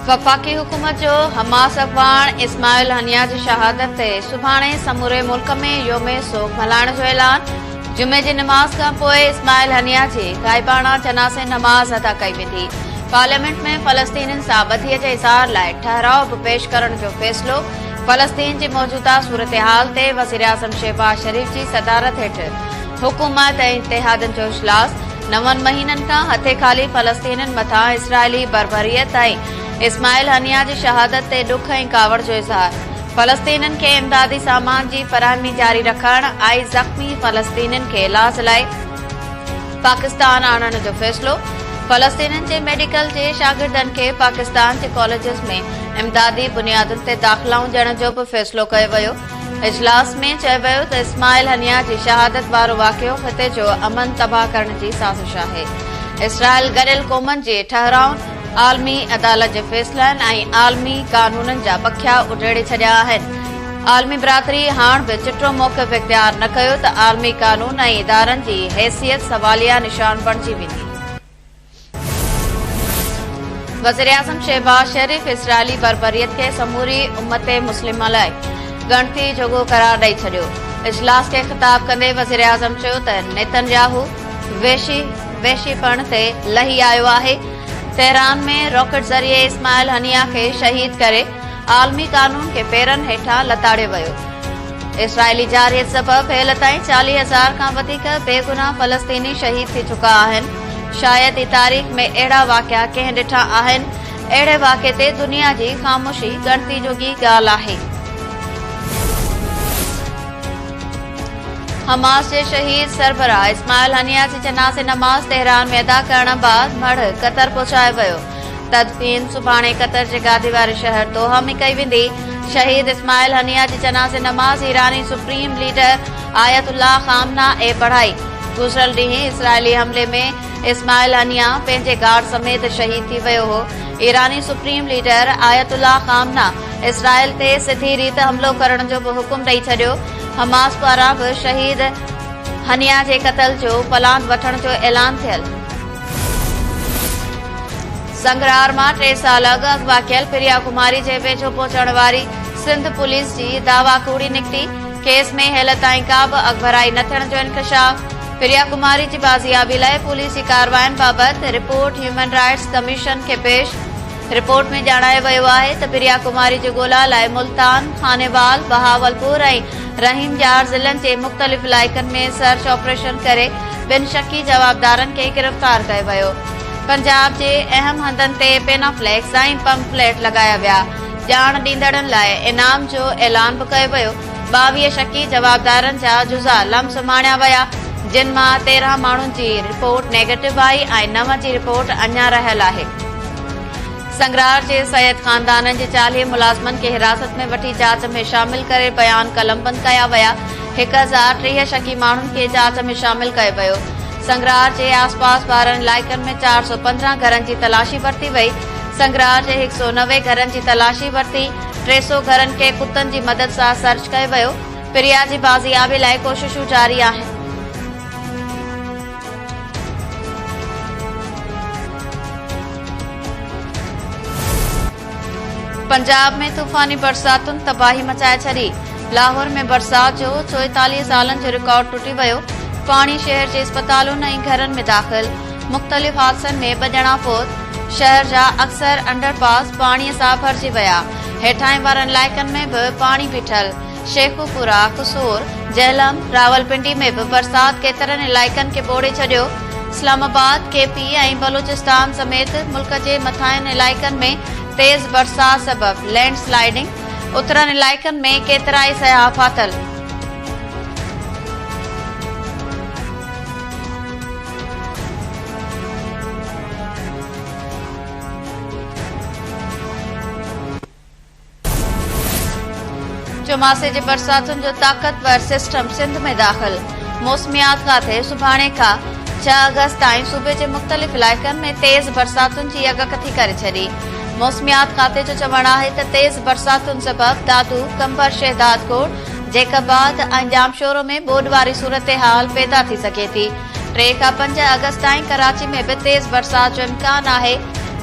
وفاقي حڪومت جو حماس اڳواڻ اسماعيل هنيا جي شهادت تي سڀاڻي سموري ملڪ ۾ يوم سوڳ ملهائڻ جو اعلان، جمعي جي نماز کانپوء اسماعيل هنيا جي غائباڻا جنازي نماز ادا ڪئي ويندي، پارليامينٽ ۾ فلسطينين سان ٻڌي جي اظهار لاء ٺهراء به پيش ڪرڻ جو فيصلو، فلسطين جي موجوده صورتحال تي وزيراعظم شهباز شريف جي صدارت هيٺ حڪومت ۽ اتحادين جو اجلاس، نون مهينن کان هٿين خالي فلسطينين مٿان اسرائيلي بربريت ۽ اسماعيل هنيا جي شهادت تي ڏک ۽ ڪاوڙ جو اظهار، فلسطينين کي امدادي سامان جي فراهمي جاري رکڻ ۽ زخمي فلسطينين کي علاج لاء پاڪستان آڻڻ جو فيصلو، فلسطينين جي ميڊيڪل جي شاگردن کي پاڪستان جي ڪاليجز ۾ امدادي بنيادن تي داخلائون ڏيڻ جو به فيصلو ڪيو ويو. اجلاس ۾ چيو ويو ته اسماعيل هنيا جي شهادت وارو واقعو خطي جو امن تباهه ڪرڻ جي سازش آهي، اسرائيل گڏيل قومن جي ٺهرائن، عالمي عدالت جي فيصلن ۽ عالمي قانونن جا پکيا اڊيڙي ڇڏيا آهن، عالمي برادري هاڻ به چٽو موقف اختيار نه ڪيو ته عالمي قانون ۽ ادارن جي حيثيت سواليه نشان بڻجي ويندي. وزيراعظم شهباز شريف اسرائيلي بربريت کي سموري امت مسلمه لاء ڳڻتي جوڳو قرار ڏئي ڇڏيو. اجلاس کي خطاب ڪندي وزيراعظم چيو ته نيتن ياهو وحشي وحشيپڻ تي لهي آيو آهي، تهران ۾ راڪيٽ ذريعي اسماعيل هنيه کي شهيد ڪري عالمي قانون کي پيرن هيٺان لتاڙيو ويو. اسرائيلي جارحيت سبب هيل تائين 40 هزار کان وڌيڪ بيگناهه فلسطيني شهيد ٿي چڪا آهن. شايد ئي تاريخ ۾ اهڙا واقعا ڪنهن ڏٺا آهن. اهڙي واقعي تي دنيا جي خاموشي ڳڻتي جوڳي ڳالهه آهي. حماس جي شهيد سربراهه اسماعيل هنيه جي جنازي نماز تهران ۾ ادا ڪرڻ بعد مڙهه قطر پهچايو ويو. تدفين سڀاڻي قطر جي گادي واري شهر دوحه ۾ ڪئي ويندي. شهيد اسماعيل هنيه جي جنازي نماز ايراني سپريم ليڊر آيت الله خامنه اي پڙهائي. گذريل ڏينهن اسرائيلي حملي ۾ اسماعيل هنيه پنهنجي گارڊ سميت شهيد ٿي ويو هو. ايراني سپريم ليڊر آيت الله خامنه اسرائيل تي سڌي ريت حملو ڪرڻ جو به حڪم ڏئي ڇڏيو. حماس پاران به شهيد هنيه جي قتل جو پلاند وٺڻ جو اعلان ٿيل. سنگرار مان ٽي سال اڳ اغوا ڪيل پريا ڪماري جي ويجهو پهچڻ واري سنڌ پوليس جي دعويٰ ڪوڙي نڪتي، ڪيس ۾ هيل تائين ڪا به اڳڀرائي نه ٿيڻ جو انڪشاف، پريا ڪماري جي بازيابي لاء پوليس جي ڪاررواين بابت رپورٽ هيومن رائٽس ڪميشن کي پيش، رپورٽ ۾ ڄاڻايو ويو آهي ته پريا ڪماري جي ڳولا لاء ملتان، خانيوال، بهاولپور ۽ رحيم يار ضلعن جي مختلف علائقن ۾ سرچ آپريشن ڪري ٻن شڪي جوابدارن کي گرفتار ڪيو ويو. پنجاب جي اهم هنڌن تي پينافليڪس ۽ پمفليٽ لڳايا ويا. ڄاڻ ڏيندڙن لاء انعام جو اعلان به ڪيو ويو. 22 شڪي جوابدارن جا جزا لمس ماڻيا ويا، جن مان 13 ماڻهن جي رپورٽ نيگيٽو آئي ۽ نو جي رپورٽ اڃا رهيل آهي. سنگرار جي سيد خاندانن جي 40 ملازمن کي حراست ۾ وٺي جاچ ۾ شامل ڪري بيان قلمبند ڪيا ويا، 1030 شڪي ماڻهن کي جاچ ۾ شامل ڪيو ويو. سنگرار جي آسپاس وارن علائقن ۾ 415 گهرن جي تلاشي ورتي وئي. سنگرار جي 190 گهرن جي تلاشي ورتي، 300 گهرن کي ڪتن جي مدد سان سرچ ڪيو ويو. پريا جي بازيابي لاء ڪوششون جاري آهن. پنجاب ۾ طوفاني برساتن تباهي مچائي ڇڏي، لاهور ۾ برسات جو 44 سالن جو رڪارڊ ٽٽي ويو، پاڻي شهر جي اسپتالن ۽ گهرن ۾ داخل، مختلف حادثن ۾ ٻه ڄڻا فوت، شهر جا اڪثر انڊر پاس پاڻي سان ڀرجي ويا، هيٺاهين وارن علائقن ۾ به پاڻي بيٺل، شيخوپورا، قصور، جهلم، راولپنڊي ۾ به برسات ڪيترن علائقن کي ٻوڙي ڇڏيو، اسلام آباد، ڪي پي ۽ بلوچستان سميت ملڪ جي مٿاهين علائقن ۾ تيز برسات سبب لينڊ سلائيڊنگ، اترن علائقن ۾ ڪيترائي سياح ڦاٿل. چوماسي جي برساتن جو طاقتور سسٽم سنڌ ۾ داخل، موسميات کاتي سڀاڻي کان 6 آگسٽ تائين صوبي جي مختلف علائقن ۾ تيز برساتن جي اڳڪٿي ڪري ڇڏي. موسميات کاتي جو چوڻ آهي ته تيز برساتن سبب دادو، قمبر شهدادڪوٽ، جيڪب آباد ۽ ڄامشورو ۾ ٻوڏ واري صورتحال پيدا ٿي سگهي ٿي. 3 کان 5 آگسٽ تائين ڪراچي ۾ به تيز برسات جو امڪان آهي.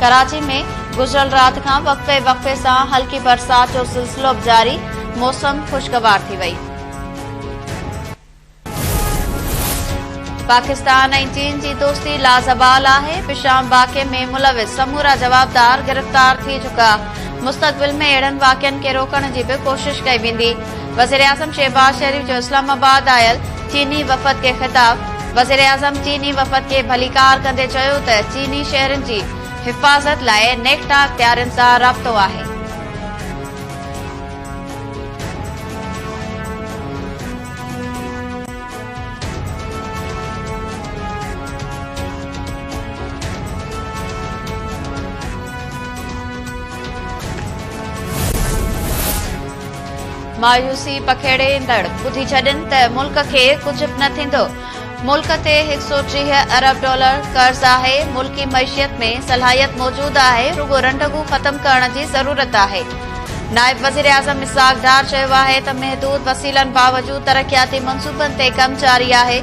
ڪراچي ۾ گذريل رات کان وقفي وقفي سان هلڪي برسات جو سلسلو به جاري، موسم خوشگوار ٿي وئي. پاڪستان ۽ چين جي دوستي لازوال آهي، بشام واقعي ۾ ملوث سمورا جوابدار گرفتار ٿي چڪا، مستقبل ۾ اهڙن واقعن کي روڪڻ جي به ڪوشش ڪئي ويندي، وزيراعظم شهباز شريف جو اسلام آباد آيل چيني وفد کي خطاب، وزيراعظم چيني وفد کي ڀليڪار ڪندي چيو ته چيني شهرين جي حفاظت لاء نيڪٽا اختيارين سان رابطو آهي. مايوسي پکيڙيندڙ ٻڌي ڇڏين ته ملڪ کي ڪجهه به نه ٿيندو، ملڪ تي 130 ارب ڊالر قرض آهي، ملڪي معيشت ۾ صلاحيت موجود آهي، رڳو رنڊڪون ختم ڪرڻ جي ضرورت آهي. نائب وزيراعظم اسحاق ڊار چيو آهي ته محدود وسيلن باوجود ترقياتي منصوبن تي ڪم جاري آهي،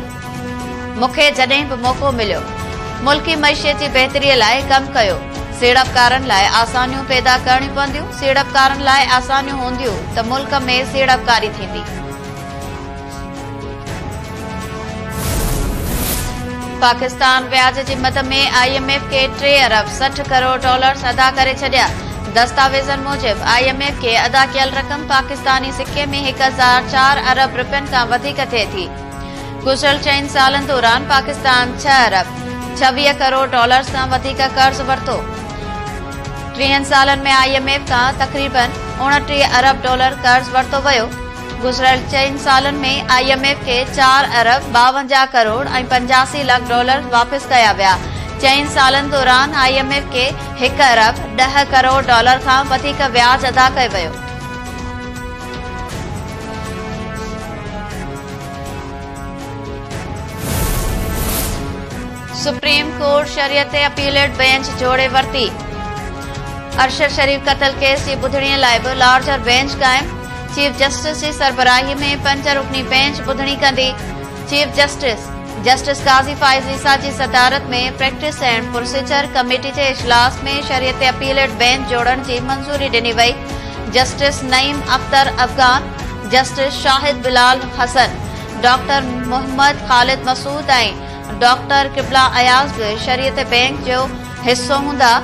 مون کي جڏهن به موقعو مليو ملڪي معيشت جي بهتري لاء ڪم ڪيو، سيڙپڪارن لاء آسانيون پيدا ڪرڻيون پونديون، سيڙپڪارن لاء آسانيون هونديون ته ملڪ ۾ سيڙپڪاري ٿيندي. پاڪستان وياج جي مد ۾ I M F کي ٽي ارب 60 ڪروڙ ڊالرز ادا ڪري ڇڏيا. دستاويزن موجب I M F کي ادا ڪيل رقم پاڪستاني سڪي ۾ 1004 ارب رپين کان وڌيڪ ٿئي ٿي. گذريل چئن سالن دوران پاڪستان ڇهه ارب 26 ڪروڙ ڊالرز کان وڌيڪ قرض ورتو. ٽيهن سالن ۾ I M F کان تقريبن 29 ارب ڊالر قرض ورتو ويو. گذريل چئن سالن ۾ I M F کي چار ارب 52 ڪروڙ ۽ 85 لک ڊالر واپس ڪيا ويا. چئن سالن دوران I M F کي هڪ ارب 10 ڪروڙ ڊالر کان وڌيڪ وياج ادا ڪيو ويو. سپريم ڪورٽ شريعت تي اپيليٽ بينچ جوڙي ورتي. ارشد شريف قتل ڪيس جي ٻڌڻي لاء به لارجر بينچ قائم، چيف جسٽس جي سربراهي ۾ پنج رڪني بينچ ٻڌڻي ڪندي. Chief justice, justice Qazi Faez Isa جي صدارت ۾ پريڪٽس اينڊ پروسيجر ڪميٽي جي اجلاس ۾ شريعت تي اپيليٽ بينچ جوڙڻ جي منظوري ڏني وئي. Justice Naeem Akhtar Afghan, justice Shahid Bilal Hassan, doctor Muhammad Khalid Masood ۽ doctor Qibla Ayaz به شريعت بينڪ جو حصو هوندا.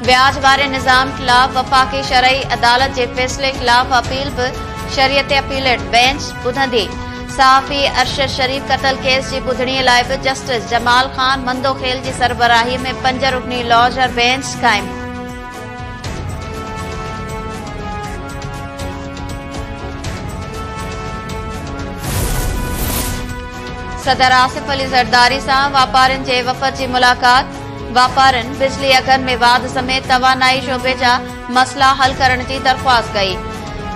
وياج واري نظام خلاف وفاقي شرعي عدالت جي فيصلي خلاف اپيل به شريعت اپيليٽ بينچ ٻڌندي. صحافي ارشد شريف قتل ڪيس جي ٻڌڻي لاء به جسٽس جمال خان مندوخيل جي سربراهي ۾ پنج رڪني لارجر بينچ قائم. صدر آصف علي زرداري سان واپارين جي وفد جي ملاقات، واپارين بجلي اگهن ۾ واڌ سميت توانائي شعبي جا مسئلا حل ڪرڻ جي درخواست ڪئي.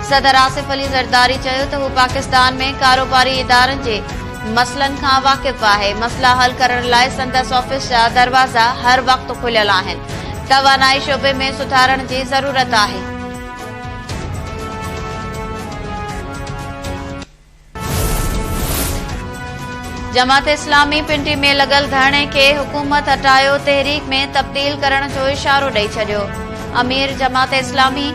صدر آصف علي زرداري چيو ته هو پاڪستان ۾ ڪاروباري ادارن جي مسئلن کان واقف آهي، مسئلا حل ڪرڻ لاء سندس آفيس جا دروازا هر وقت کليل آهن، توانائي شعبي ۾ سڌارڻ جي ضرورت آهي. جماعت اسلامي پنڊي ۾ لڳل ڌرڻي کي حڪومت هٽايو تحريڪ ۾ تبديل ڪرڻ جو اشارو ڏئي ڇڏيو. امير جماعت اسلامي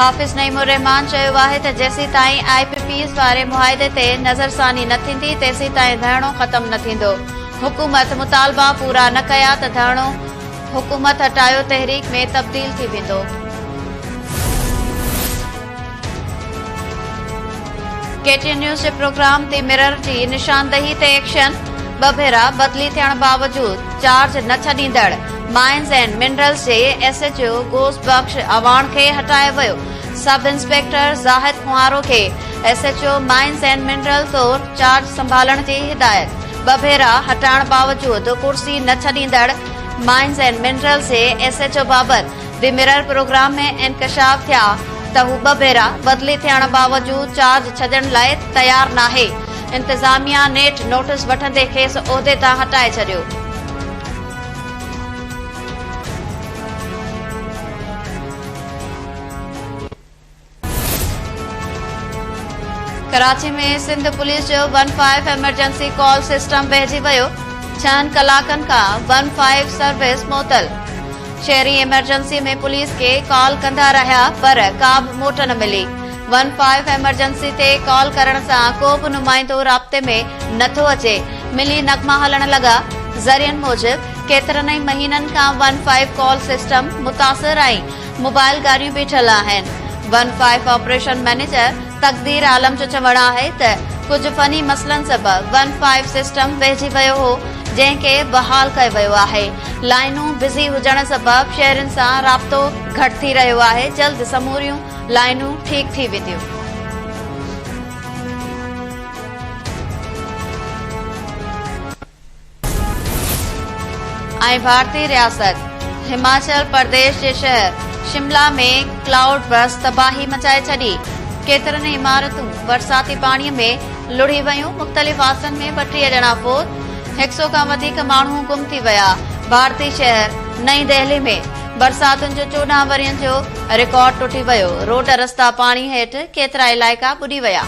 حافظ نعيم الرحمان چيو آهي ته جيسيتائين آء پي پيز واري معاهدي تي نظرثاني نه ٿيندي تيسيتائين ڌرڻو ختم نه ٿيندو، حڪومت مطالبا پورا نه ڪيا ته ڌرڻو حڪومت هٽايو تحريڪ ۾ تبديل ٿي ويندو. ڪي ٽي اين نيوز جي پروگرام the mirror جي نشاندهي تي ايڪشن، ٻه ڀيرا بدلي ٿيڻ باوجود چارج نه ڇڏيندڙ مائنز اينڊ منرلز جي S H O Ghaus Bakhsh Awan کي هٽايو ويو، سب انسپيڪٽر زاهد کنوارو کي S H O mines and mineral طور چارج سنڀالڻ جي هدايت، ٻه ڀيرا هٽائڻ باوجود ڪرسي نه ڇڏيندڙ مائنز اينڊ منرلز جي ايس ايڇ او بابت the mirror programme ۾ انڪشاف ٿيا ته هو ٻه ڀيرا بدلي ٿيڻ باوجود چارج ڇڏڻ لاء تيار ناهي، انتظاميا نيٺ نوٽيس وٺندي کيس عهدي تان هٽائي ڇڏيو. ڪراچي ۾ سنڌ پوليس جو one five emergency call system بيهجي ويو، ڇهن ڪلاڪن کان ون فائيو سروس معطل. شهري ايمرجنسي ۾ پوليس کي ڪال ڪندا رهيا پر ڪا به موٽ نه ملي. ون فائيو ايمرجنسي تي ڪال ڪرڻ سان ڪو به نمائندو رابطي ۾ نٿو اچي، ملي نغما هلڻ لڳا. ذريعن موجب ڪيترن ئي مهينن کان ون فائيو ڪال سسٽم متاثر ۽ موبائل گاڏيون بيٺل آهن. One five operation manager Taqdeer Alam جو چوڻ آهي ته ڪجهه فني مسئلن سبب ون فائيو سسٽم ويهجي ويو هو جنهن کي بحال ڪيو ويو آهي، لائينون بزي هجڻ سبب شهرين سان رابطو گهٽ ٿي رهيو آهي، جلد سموريون لائينون ٺيڪ ٿي وينديون. ۽ ڀارتي رياست هماچل پرديش جي شهر شملا ۾ ڪلائوڊ برسٽ تباهي مچائي ڇڏي، ڪيترن ئي عمارتون برساتي پاڻي ۾ لڙهي ويون، مختلف حادثن ۾ 32 ڄڻا فوت، هڪ سئو کان وڌيڪ ماڻهو گم ٿي ويا، ڀارتي شهر نئين دهلي ۾ برساتن جو 14 ورهين جو رڪارڊ ٽٽي ويو، روڊ رستا پاڻي هيٺ، ڪيترا علائقا ٻڏي ويا.